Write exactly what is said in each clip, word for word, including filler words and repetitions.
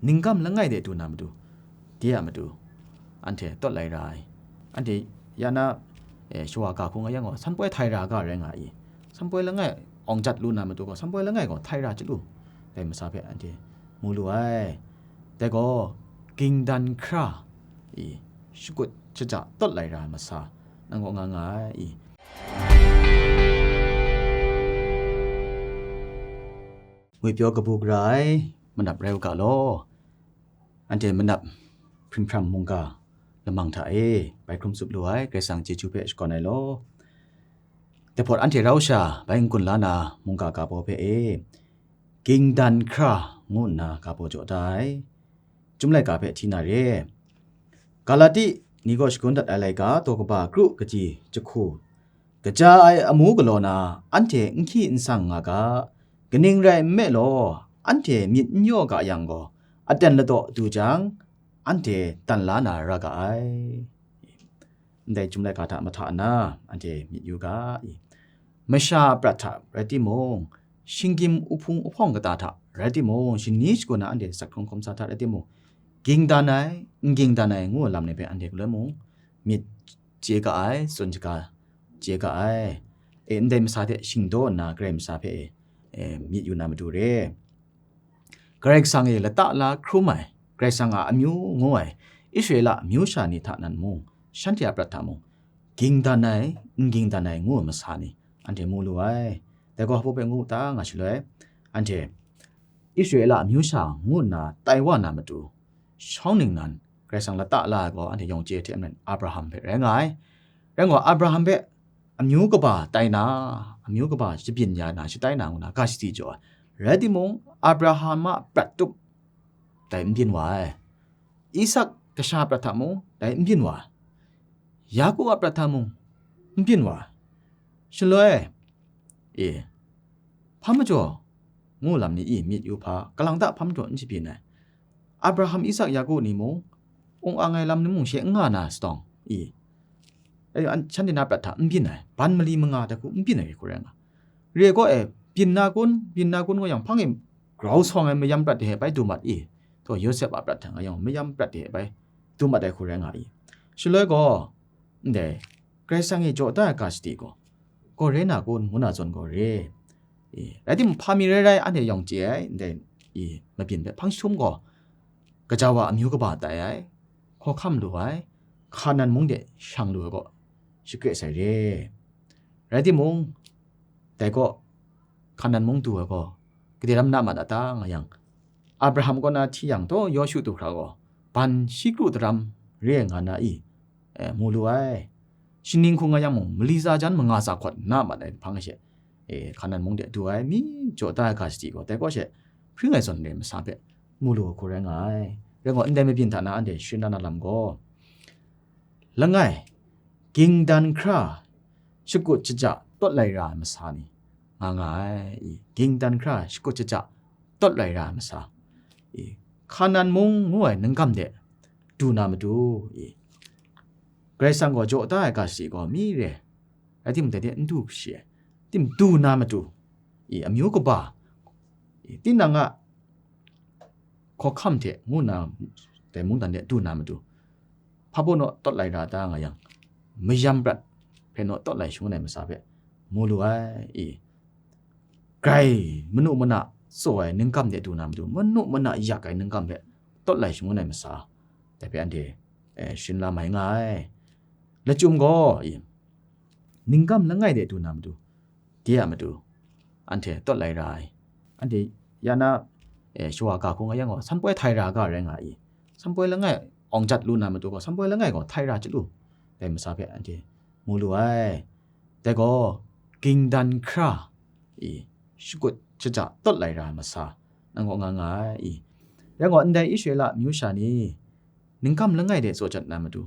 ningkam langai de du na matu, de a matu, anhte tawt lai ra ai. Anhte ya na, e, shawa ga hkung a yang gaw, sanpoi htai ra ga rai nga i, sanpoi langai awng jat lu na matu gaw, sanpoi langai gaw htai ra chyalu, dai masa hpe anhte mu lu ai. Dai gaw, ging dan hkra i, shakut shaja tawt lai ra ai masa, nang kaw nga nga ai i. Ngwipyaw kabu gara ai manap rai u ga law, anhte manap hpring hpram mungga lamang hta e bai hkrum tsup lu ai Karai Kasang chyeju hpe shakawn ai law, dai hpawt anhte rau sha bai n-gun la na mungga ga baw hpe e, ging dan hkra ngu nna ga baw jaw da ai. Chyum laika hpe hti na re. Galati ni gaw shagun dat ai laika daw kaba kru kaji jahku, kaja ai amu galaw na, anhte n hkyi n sang nga ga, kaning rai nme law, anhte myit n yaw ga yang gaw, aten ladaw du jang, anhte dan la na ra ga ai. Ndai Chyum laika hta mahta nna, anhte myit yu ga i. Masha a prat hta rai timung, shinggyim uhpung uhpawng kata hta rai timung, shani shagun na anhte sat hkrung hkawm sa hta rai timung, ging dan ai, n ging dan ai ngu ai lam ni hpe anhte galoi mung myit chye ga ai, tsun shaga chye ga ai. E, ndai masa hte shingdaw nna Karai masa hpe e, e, myit yu na matu re. Karai Kasang e lata la hkrum ai, Karai Kasang a amyu ngu ai, Israela amyu sha ni hta nan mung, shanhte a prat hta mung, ging dan ai, n ging dan ai ngu ai masa ni, anhte mu lu ai. Dai gaw hpa hpe ngu ta nga shaloi, anhte Israela amyu sha ngu nna tai wa na matu, shawng ningnan, Karai Kasang lata la ai gaw, anhte yawng chye hte maren Abraham hpe rai nga ai. Rai gaw, Abraham hpe amyu kaba tai na, amyu kaba shabyin ya na, shatai na ngu na, ga shadi jaw ai. Rai timung, Abraham a prat tup dai n byin wa ai. Isak kasha prat hta mung dai n byin wa ai. Yaku a prat hta mung n byin wa ai. Shaloi, e, hpa majaw ngu lam ni i myit yu hpa, kalang ta hpa majaw n shabyin ai. Abraham, Isak, Yaku ni mung, ung ang ai lam ni mung she n nga na shatawng, i, e, an, shanhte na prat hta n byin ai, ban mali manga dai hku n byin ai hku rai nga. Re gaw e, byin na kun, byin na kun ngu yang, hpang e grau sawng ai mayam prat de bai du mat i, taw Yawsep a prat hta nga yang, mayam prat de bai du mat ai hku rai nga i. Shaloi gaw, ndai, Karai Kasang e jaw da ai ga shadi gaw, gaw re na kun, ngu na zawn gaw re. I, rai timung, hpa mi rai rai, anhte yawng chye ai, ndai, i, mabyin hpe hpang jahtum gaw, gaja wa amyu kaba tai ai, hkawhkam lu ai, Hkanan mung de shang lu ai gaw, shakre sai re. Rai timung, dai gaw, Hkanan mung du ai gaw, gade ram na mat a ta nga yang, Abraham kaw na hti yang taw, Yawshu du hkra gaw, ban shi kru daram re ai nga na i, e, mu lu ai. Shaning hku nga yang mung, mali tsa jan manga tsa hkawt na mat ai hpang she, e, Hkanan mung de du ai, mi jaw da ai ga shadi gaw, dai gaw she, hpring ai zawn re masa hpe mu lu ai hku rai nga ai. Rai gaw, ndai mabyin hta na anhte sharin na lam gaw, langai, ging dan hkra, shakut shaja tawt lai ra ai masa ni, nga nga ai. I, ging dan hkra, shakut shaja tawt lai ra ai masa, i, Hkanan mung ngu ai ningkam de du na matu, i, Karai Kasang gaw jaw da ai ga shadi gaw mi re, rai timung, dai de n du shi ai, tim du na matu, i, amyu kaba, i, tinang a hkawhkam hte ngu na, dai mungdan de du na matu, hpa baw naw tawt lai ra ta nga yang, mayam prat hpe naw tawt lai shangun ai masa hpe mu lu ai, i, grai manu mana tsaw ai ningkam de du na matu, manu mana yak ai ningkam hpe tawt lai shangun ai masa, dai hpe anhte, e, sharin la mai nga ai. Lachyum gaw, i, ningkam langai de du na matu, de a matu, anhte tawt lai ra ai. Anhte ya na, e, shawa ga hkung a yang gaw, sanpoi htai ra ga rai nga i, sanpoi langai awng jat lu na matu gaw, sanpoi langai gaw htai ra chyalu, dai masa hpe anhte mu lu ai. Dai gaw, ging dan hkra, i, shakut shaja tawt lai ra ai masa, nang kaw nga nga ai, i. Rai gaw, ndai Israela amyu sha ni, ningkam langai de tsaw jat na matu,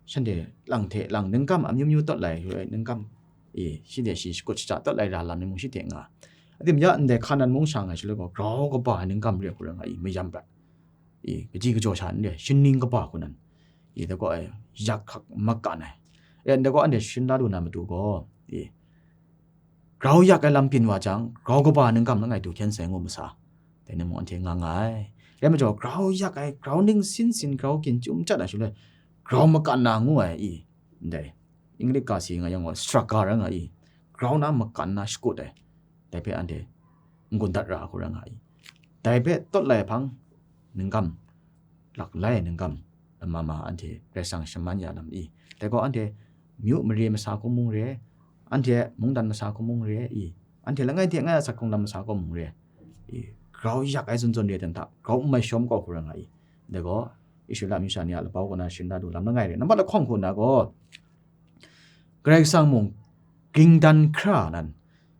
shanhte lang hte lang ningkam amyu myu tawt lai, ningkam, e, shi de shi shakut shaja tawt lai ra lam ni mung shi de nga. Adim ya ndai Hkanan mung sha nga shaloi gaw, grau kaba ai ningkam re hku rai nga i, mayam prat, e, kaji kajaw sha n re, shaning kaba hku nan, e, dai gaw, e, yak hkak makan ai. E, ndai gaw anhte sharin la lu na matu gaw, e, grau yak ai lam byin wa jang, grau kaba ningkam langai du hkyen sai ngu masa, dai ni mung anhte nga nga ai. Rai majaw, grau yak ai, grau ning sin sin, grau ginchum chyat ai shaloi, grau makan na ngu ai i, ndai, English ga si nga yang gaw, struggle rai nga i, grau na makan na shakut ai, dai hpe anhte n-gun dat ra ai hku rai nga i. Dai hpe tawt lai hpang, ningkam, laklai ningkam, lama ma anhte Karai Kasang shaman ya lam i. Dai gaw anhte myu mare masa hku mung re, anhte mungdan masa hku mung re i, anhte langai hte langai a sak hkrung lam masa hku mung re i, grau yak ai zawn zawn re dan hta, grau n mai shawm kau hku rai nga i. Dai gaw, Israela masha ni a labau kaw na sharin da du lam langai re. Nambat lahkawng hku nna gaw, Karai Kasang mung gingdan hkra nan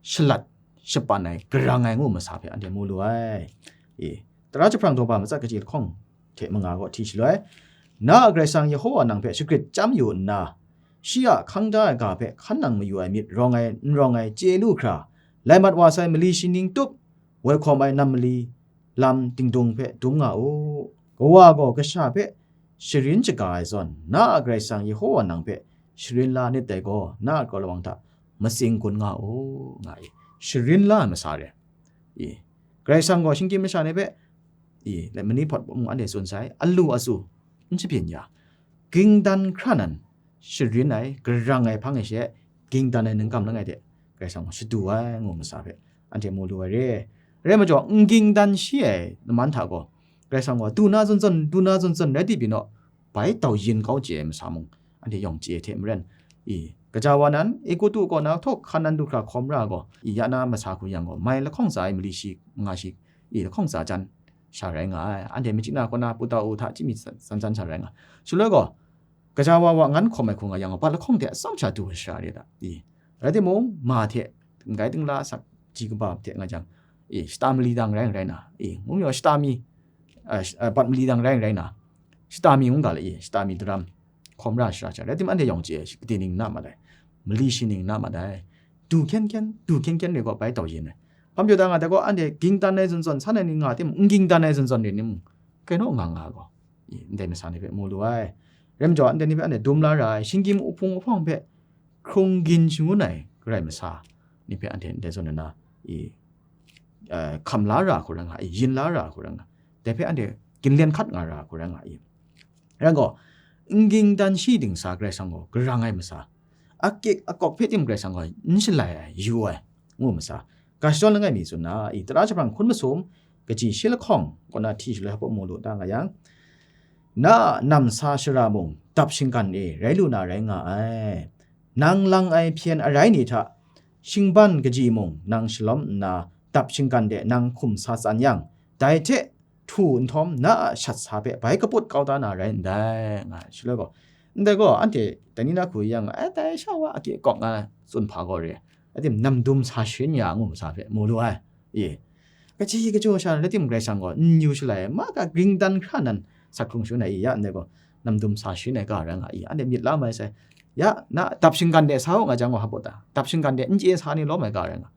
shalat shapan ai, garang ai ngu masa hpe anhte mu lu ai. E, Tara jahprang daw ba matsat kaji lahkawng hte manga gaw hti shaloi, na a Karai Kasang Yehowa nang hpe shagrit chyam yu nna, shi a hkang da ai ga hpe hkan nang mayu ai myit rawng ai, n rawng ai, chye lu hkra, lai mat wa sai mali shi ning tup, woi hkawm ai nam mali lam dingdung hpe dum nga u. Kawa gaw kasha hpe sharin shaga ai zawn, na a Karai Kasang Yehowa nang hpe sharin la nit dai gaw, na a kraw lawang hta matsing gun nga u, nga i. Sharin la ai masa re. I, Karai Kasang gaw shinggyim masha ni hpe, i, mani hpawt mung anhte tsun sai, alu atsu n shabyin ya, gingdan hkra nan sharin ai, garang ai hpang e she, gingdan ai ningkam langai hte Karai Kasang gaw shadu ai ngu masa hpe anhte mu lu ai re. Rai majaw, n gingdan shi ai laman hta gaw, Karai Kasang gaw du na zawn zawn, du na zawn zawn rai di pyi naw, bai dau yin kau chye ai masa mung, anhte yawng chye hte maren, i, kaja wa nan, Egutu kaw na htawk hkan nan du hkra hkawm ra gaw, i, ya na masa hku yang gaw, mai lahkawng tsa ai mali shi, nga shi, i, lahkawng tsa jan sha rai nga ai. Anhte machyi na kaw na puta u hta chyami tsan tsan sha rai nga. Shaloi gaw, kaja wa wa ngan hkawm ai hku nga yang, bat lahkawng hte atsawm sha du ai sara re ta? I, rai timung, ma hte, grai dingla asak ji kaba hte nga jang, i, shata mali dang rai n rai na? I, ngu mi gaw shata mi, a, sh-, a, bat mali dang rai n rai na? Shata mi ngu ga le, i, shata mi daram hkawm ra shara sha. Rai timung, anhte yawng chye, shi-, gade ning na mat ai, mali shi ning na mat ai. Du hkyen hkyen, du hkyen hkyen re gaw bai dau yin ai. Hpa majaw da nga, dai gaw anhte gingdan ai zawn zawn, san ai ni nga timung, n gingdan ai zawn zawn re ni mung, kai naw nga nga gaw, i, ndai masa ni hpe mu lu ai. Rai majaw, ndai ni hpe anhte dum la ra ai, shinggyim uhpung uhpawng hpe hkrung gin shangun ai Karai masa ni hpe anhte ndai zawn nna, i, eh, hkam la ra hku rai nga, i, yin la ra hku rai nga, dai hpe anhte ginlen hkat nga ra hku rai nga, i. Rai gaw, n gingdan shi dingsa Karai Kasang gaw garang ai masa, akik akawk hpe tim Karai Kasang gaw n shalai ai, yu ai, ngu masa, ga shadawn langai mi tsun na, i, Tara jahprang hkun masum, kaji shi lahkawng kaw na hti shaloi hpa mu lu ta nga yang, na a namsa shara mung dap shinggan e rai lu na rai nga ai. Nang lang ai hpyen arai ni hta shingban kaji mung nang shalawm nna, dap shinggan de nang hkum sa tsan yang, dai hte htu nhtawm, na a shat sa hpe bai kaput kau da na rai ndai, nga ai. Shaloi gaw, ndai gaw, anhte dai ni na hku yang, ai, dai sha wa akik akawk nga tsun hpa gaw re, atim, nam dum sa sharin ya ngu masa hpe mu lu ai. I, kaji kaju sha na tim Karai Kasang gaw n yu shalai ai, ma ga gingdan hkra nan sak hkrung shangun ai, i, ya ndai gaw, nam dum sa sharin ai ga rai nga i, anhte myit la mai sai. Ya, na dap shinggan de sa u nga jang gaw, hpa ta, dap shinggan de n chye sa ni lawm ai ga rai nga.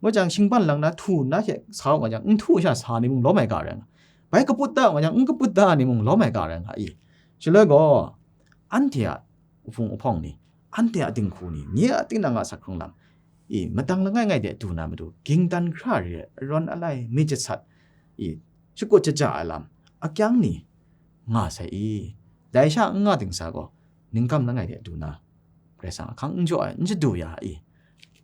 Ngu jang, shingban lang na htu na hte sa u nga jang, n htu sha sa ni mung lawm ai ga rai nga. Bai kaput da u nga jang, n kaput da ni mung lawm ai ga rai nga i. Shaloi gaw, anhte a uhpung uhpawng ni, anhte a dinghku ni, nye a tinang a sak hkrung lam, i, madang langai ngai de du na matu, gingdan hkra re ai, arawn alai, myit jasat, i, shakut shaja ai lam, akyang ni nga sai i. Dai sha n nga dingsa gaw, ningkam langai de du na, Karai Kasang ahkang n jaw ai, n shadu ya ai,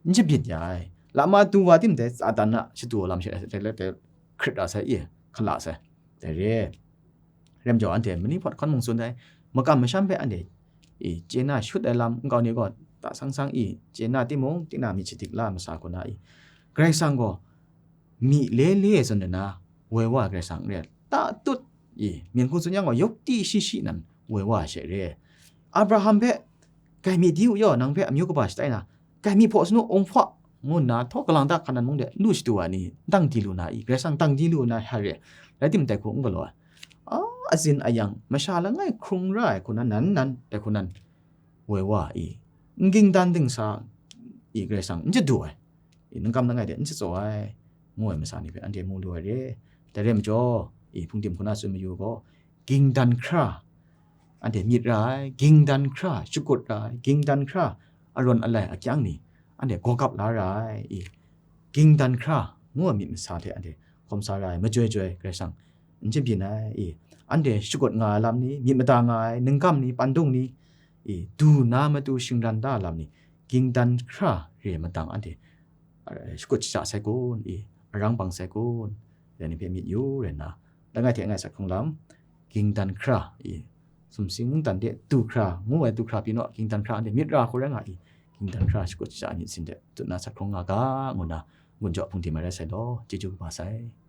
n shabyin ya ai. Lama du wa tim dai Satan a shadu lam she, dai, dai, dai hkrit ra sai i, hkala sai. Dai re. Rai majaw, anhte mani hpawt hkan mung tsun ai, makam masham hpe anhte, i, chye na shut ai lam nkau ni gaw, ta sang sang i, chye na timung, tina myit shadik la masa hku na i, Karai Kasang gaw, myi le le zawn na, woi wa ai Karai Kasang n re, ta tut i, myen hku tsun yang gaw, yawk ti shi shi nan woi wa ai she re. Abraham hpe, "Grai mi di u yaw, nang hpe amyu kaba shatai na, grai mi hpaw sanu, ung hpaw," ngu nna, htaw kalang da hkan nan mung de, lu shadu ai ni, dang di lu na i, Karai Kasang dang di lu na hkra re, rai tim dai hku n galaw ai. A, azin ayang, masha langai hkrung ra ai hku nan, nan, nan, dai hku nan, woi wa i, n gingdan dingsa i, Karai Kasang n chadu ai, i, ningkam langai de n shatsaw ai, ngu ai masa ni hpe anhte mu lu ai re. Dai rai majaw, i, hpungdim hku na tsun mayu gaw, gingdan hkra, anhte myit ra ai, gingdan hkra, shakut ra ai, gingdan hkra, arawn alai akyang ni, anhte gawgap la ra ai, i, gingdan hkra, ngu ai myit masa hte anhte hkawm sa ra ai, majoi joi Karai Kasang n chye byin ai, i, anhte shakut nga ai lam ni, myit mada nga ai, ningkam ni, pandung ni, i, du na matu shingran da ai lam ni, gingdan hkra re ai madang anhte, eh, shakut shaja sai kun, i, arang bang sai kun, dai ni hpe myit yu rai nna, langai hte langai sat hkrung lam, gingdan hkra, i, sumsing mungdan de du hkra, ngu ai du hkra pyi naw, gingdan hkra anhte myit ra hku rai nga i, gingdan hkra shakut shaja ai myit sin de tut na sat hkrung nga ga, ngu nna, gun jaw hpung di mai rai sai law, chyeju kaba sai.